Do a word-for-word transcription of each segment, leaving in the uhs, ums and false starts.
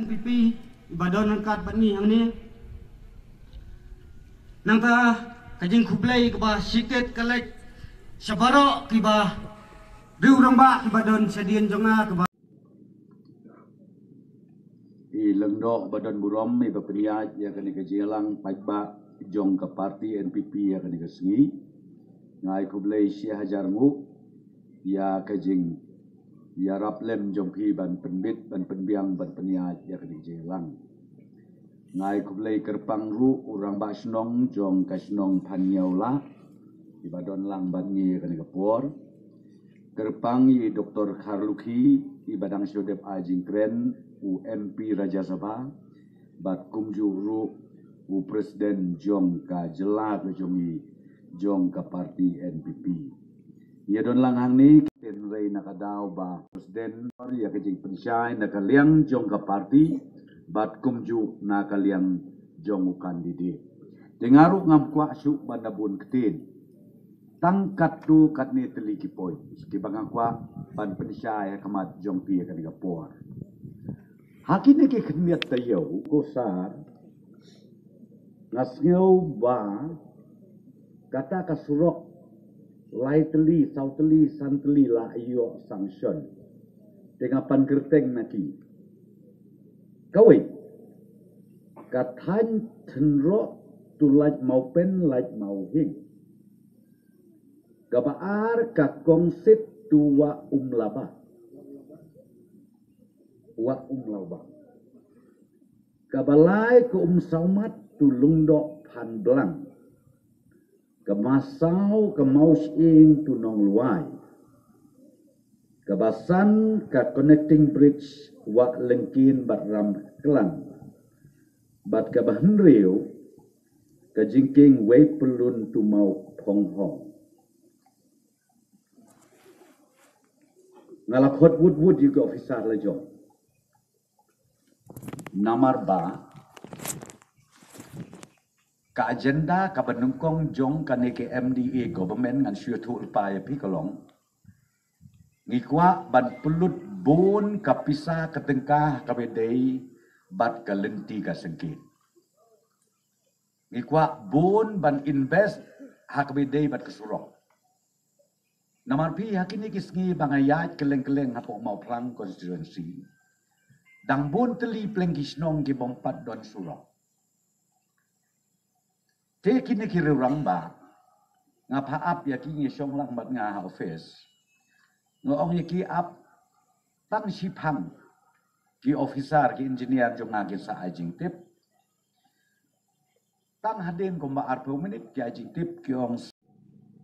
N P P iba don ryngkat bad ngi hangne. Nangta ka jingkhublei kaba shitet ka leit sha baroh kiba riew rangbah kiba don shadien jong nga kaba I lyngdoh ba don burom iba pynïaid ïa kane ka jingïalang paidbah jong ka party N P P ïa kane ka sngi. Nga ai khublei shi hajar nguh ïa ka jingïarap lem jong phi ban pynbit, ban pynbiang, ban pynïaid ïa kane ka jingïalang. Nga ai khublei kyrpang ruh u rangbah shnong jong ka shnong Phanñiawlah iba don lang bad ngi ïa kane ka por. Kyrpang ïa i Doktor Kharlukhi iba dang shu dep ai jingkren, u M P Rajya Sabha bad kumjuh ruh u President jong ka jylla ka jong ngi jong ka party N P P. Ïa don lang hangne, hynrei na ka daw ba President ïa ka jingpynshai na ka liang jong ka party bad kumjuh na ka liang jong u candidate. Te nga ruh ngam kwah shuh ban da bun ktien. Tang katto katne tylli ki points kiba nga kwah ban pynshai ha khmat jong phi ha kane ka por. Ha kine ki khyndiat taïew, ko Sar, nga sngew ba kata ka surok lai tylli, saw tylli, san tylli la ïoh sanction. Te nga pan kyrteng na ki. Kawei, ka thaiñ Thynroh to Laitumkhrah, Laitumkhrah. Kaba ar, ka Kongsit to Wah Umlaba. Wah Umlaba. Kaba lai, ka Umsawmat to Lyngdoh Phanblang. Kaba saw, ka Mawshyieng to Nonglwai. Kaba san, ka connecting bridge Wah Lyngkien bad Ramklang. Bad kaba hynriew, ka jingkieng Weipyllun to Mawphonghong. Nga la khot wut wut ïa ki officer la jong. Namar ba ka agenda kaba nyngkong jong kane ka M D A government, ngan shu ïathuh lypa ïa phi, ka long ngi kwah ban pynlut bun ka pisa ka tyngka ha kaba ïadei bad ka lynti ka syngkien. Ngi kwah bun ban invest ha kaba ïadei bad ka surok. Namar phi, ha kine ki sngi ba nga ïaid kylleng kylleng hapoh Mawphlang constituency, dang bun tylli pleng ki shnong ki bym pat don surok. Te kine ki riew rangbah, nga phah ap ïa ki, ngi shong lang bad nga ha office. Nga ong ïa ki, ap tang shiphang ki officer, ki engineer jong nga ki sa ai jingtip. Tang hadien kumba arphew minit ki ai jingtip, ki ong,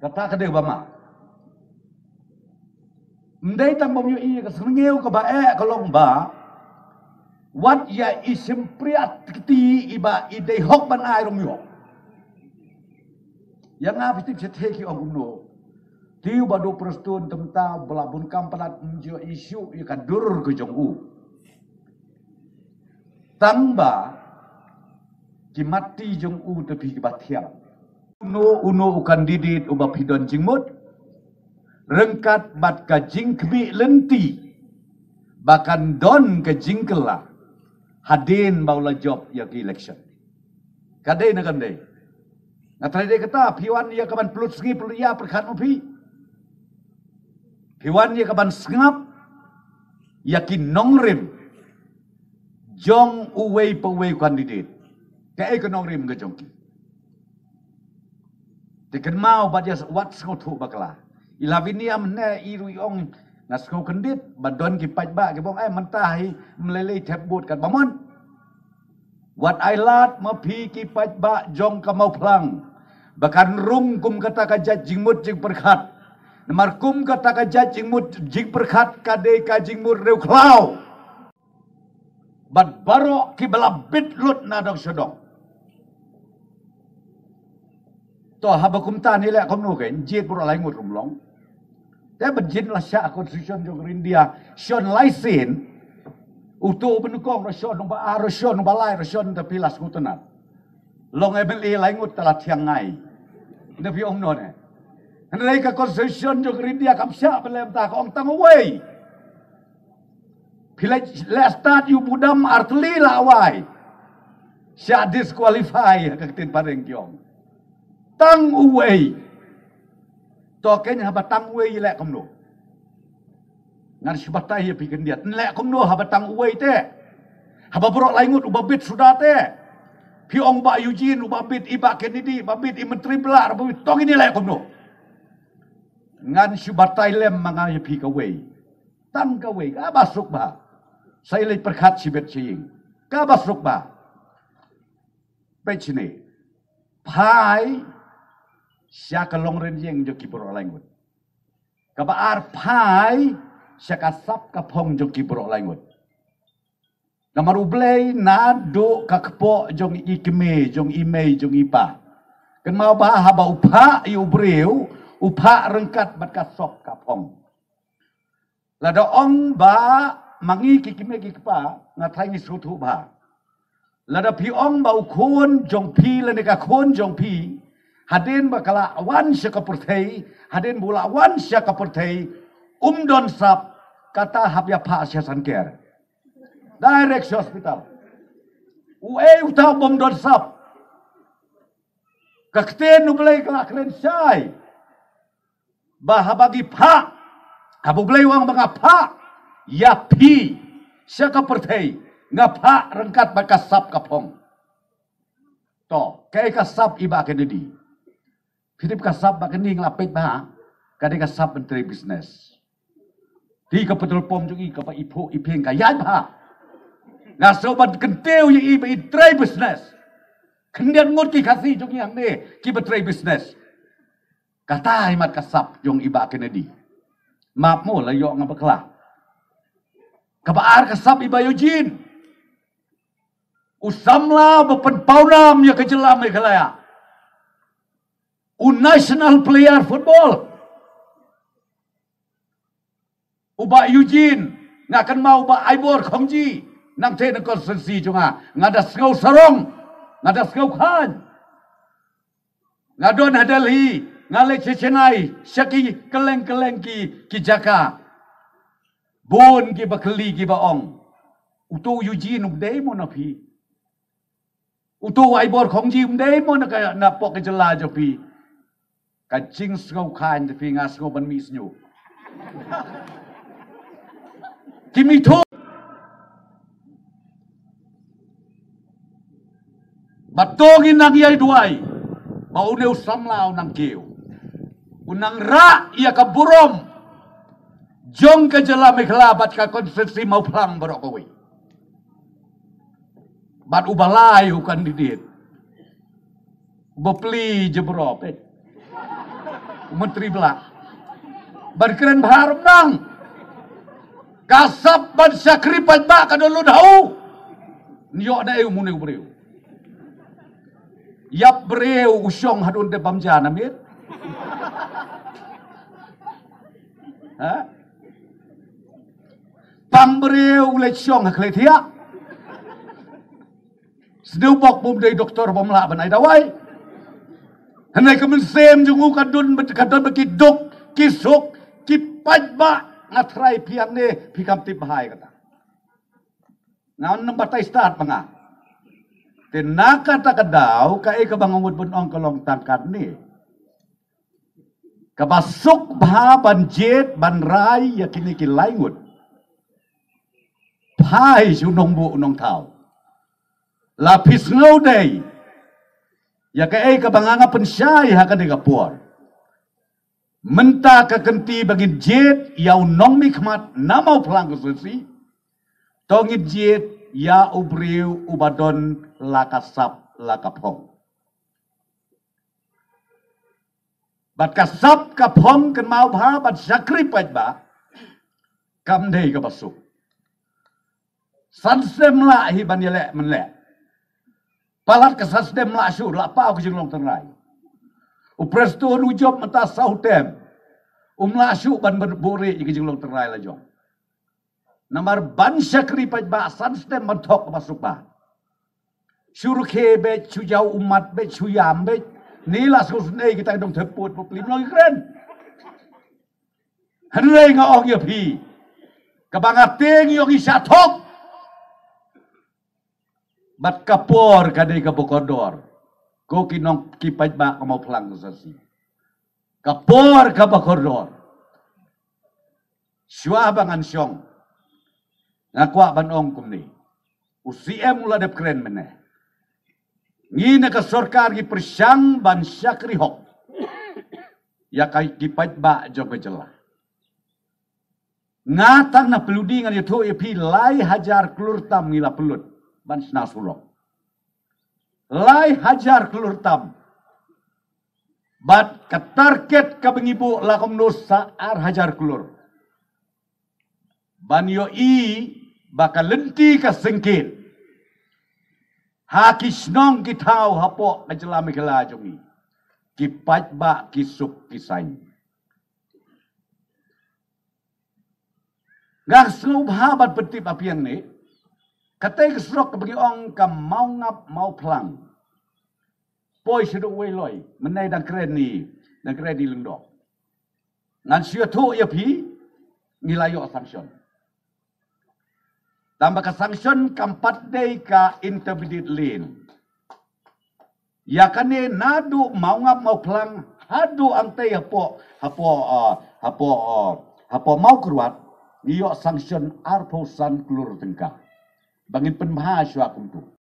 kata ka dei ba ma. Ym dei tang bym ïohi, ka sngew kaba eh ka long ba wat ïa i shympriahti iba i dei hok ban ai ruh ym ïoh. Ïa nga phi tip shatei ki ong kumno. Te u Bah Prestone te mynta ba la bun kam palat, ym ju ïohi shuh ïa ka dur ka jong u. Tang ba ki matti jong u te phi kiba thiang. Uno uno u candidate uba phi don jingmut, ryngkat bad ka jingkhmih lynti ba kan don ka jingkylla hadien ba u la jop ïa ka election. Ka dei ne kam dei? Nga trai dei kata, phi wan ïa ka ban pynlut sngi pynlut ïa pyrkhat ma phi. Phi wan ïa ka ban sngap ïa ki nongrim jong uwei pa uwei u candidate. Kaei ka nongrim ka jong ki? Te kynmaw bad ïa wat sngewthuh bakla. I Lavinia mynne i ruh i ong, nga sngew kyndit ba don ki paidbah kiba ong, eh, mynta hi ym lei lei thep vote katba mon. Wat ai lad ma phi ki paidbah jong ka Mawphlang ba kan rung kum kata ka jait jingmut jingpyrkhat. Namar kum kata ka jait jingmut jingpyrkhat ka dei ka jingmut riewkhlaw. Bad baroh kiba la bit lut na dong sha dong. To haba kumta ngi leh kumno, kan jied baroh lai ngut ruh ym long. Te ban jied la shah constitution jong ka India, shon lai sien. Uto u banyngkong ruh shon, u ba ar ruh shon, u ba lai ruh shon, te phi la sngewtynnat. Long M L A lai ngut te la thiang ngai. Ne phi ong kumno ne? Hynrei ka constitution jong ka India kam shah ban leh kumta, ka ong tang uwei. Phi leh, leh start ïa u Budam artylli la wai. Sha disqualify ha ka ktien phareng ki ong. Tang uwei. To keiñ haba tang uwei leh kumno? Ngan shu batai ïa phi khyndiat. Leh kumno haba tang uwei te? Haba baroh lai ngut uba bit suda te. Phi ong Bah Eugene uba bit, i Bah Kennedy uba bit, i Myntri Blah uba bit. To ngin ïa leh kumno? Ngan shu batai lem ma nga ïa phi kawei. Tang kawei, kaba suk bha. Sa ïaleit pyrkhat shibit sha ïing. Kaba suk bha. Peit shane. Phai sha ka longrynieng jong ki baroh lai ngut. Kaba ar, phai sha ka sap ka phong jong ki baroh lai ngut. Namar U Blei naduh ka kpoh jong i kmie, jong i mei, jong i pa. Kynmaw ba haba u phah ïa u briew, u phah ryngkat bad ka sap ka phong. Lada ong ba ma ngi ki kmie ki kpa, nga tharai ngi sngewthuh bha. Lada phi ong ba u khun jong phi lane ka khun jong phi, hadien ba ka la wan sha ka pyrthei, hadien ba u la wan sha ka pyrthei, um don sap, kata hap ïa phah sha Saiñker. Direct sha hospital. Uei uta u bym don sap? Ka ktien U Blei ka la kren shai. Ba haba ngi phah, haba U Blei u ong ba nga phah ïa phi sha ka pyrthei, nga phah ryngkat bad ka sap ka phong. To, kaei ka sap i Bah Kennedy? Phi tip ka sap Bah Kennedy, nga la peit bha, ka dei ka sap ban trei business. Te ka petrol pump jong i kaba i phuh i phieng ka ïaid bha. Nga sngew ban kyntiew ïa i ba i trei business. Khyndiat ngut ki Khasi jong i hangne kiba trei business. Kata i mat ka sap jong i Bah Kennedy. Map mo la ïoh nga bakla. Kaba ar ka sap i Bah Eugene. U samla ba pynpaw nam ïa ka jylla Meghalaya. U national player football. U Bah Eugene, nga kynmaw u Bah Aibor Khongji, nangtei na constituency jong nga, nga da sngew sarong, nga da sngew khlaiñ. Nga don ha Delhi, nga leit sha Chennai, sha ki kylleng kylleng ki, ki jaka. Bun kiba kylli kiba ong. Uto u Eugene um dei mo na phi? Uto u Aibor Khongji um dei mo na ka, na poh ka jylla jong phi? Ka jingsngew khlaiñ jong phi nga sngew ban mih sniew. Ki mih thuh. Ba to ngin nang ïai duwai ba une u samla u nang kiew, u nang rah ïa ka burom jong ka jylla Meghalaya bad ka constituency Mawphlang baroh kawei. Bad uba lai u candidate. Uba plie jubab, eh. U Myntri Blah. Ban kren bha ruh nang. Ka sap ban shakri paidbah ka don lut ha u. Ïoh na u mane u briew. Ïap briew u shong haduh te bam jan amit. Ha? Pang briew u leit shong ha khlieh thiah. Sdang bok bym dei doktor bym lah ban ai dawai. Hynrei ka mynsiem jong u ka don, ka don bad ki duk, ki suk, ki paidbah. Nga tharai phi hangne phi kam tip bha ïa kata. Nga nym batai stad ma nga. Te na kata ka daw kaei kaba nga mut ban ong ka long tang katne. Kaba suk bha ban jied ban rai ïa kine ki lai ngut. Phai sha u nongbuh u nongthaw. La phi sngewdei ïa kaei kaba nga nga pynshai ha kane ka por. Mynta ka kynti ba ngin jied ïa u nongmihkhmat na Mawphlang constituency. To ngin jied ïa u briew uba don la ka sap la ka phong. Bad ka sap ka phong kynmaw bha bad shakri paidbah. Kam dei kaba suk. San snem lah hi ban ïaleh mynleh. Palat ka san snem lah shuh, lah paw ka jinglong tynrai. U Prestone u jop mynta saw term. Um lah shuh ban buhrieh ïa ka jinglong tynrai la jong. Namar ban shakri paidbah san snem ban thok ba suk bha. Shu rkhie beit, shu jaw ummat beit, shu ïam beit. Ni la shu snei kita dong theput ba plim long kren. Hynrei nga ong ïa phi. Kaba nga tieng ïoh ngi shah thok. Bad ka por ka dei kaba kordor. Ko ki nong ki paidbah ka Mawphlang ka Sasi. Ka por kaba kordor. Shuwa ba ngan shong. Nga kwah ban ong kumne. U C M u la dep kren mynne. Ngi na ka sorkar ngi pyrshang ban shakri hok. Ïa ka ki paidbah jong ka jylla. Nga tang na pyludi ngan ïathuh ïa phi lai hajar klur tam ngi la pynlut. Ban shna surok. Lai hajar klur tam. Bad ka target kaba ngi buh la kumno sa ar hajar klur. Ban ïohi ba ka lynti ka sengkit. Ha ki shnong ki thaw hapoh ka jylla Meghalaya jong ngi. Ki paidbah ki suk ki saiñ. Nga sngewbha ban pyntip ïa phi hangne. Katei ka surok kaba ngi ong ka Mawngap Mawphlang. Poi shaduh Weiloi, mynne dang kren ni, dang kren ni Lyngdoh. Ngan shu ïathuh ïa phi, ngi la ïoh sanction. Tangba ka sanction kam pat dei ka intermediate lane. Ïa kane naduh Mawngap Mawphlang haduh hangtei hapoh, hapoh, ah, hapoh, ah, hapoh Mawkyrwat, ngi ïoh sanction arphew san klur tyngka. Ba ngin pynbha shuwa kumtu.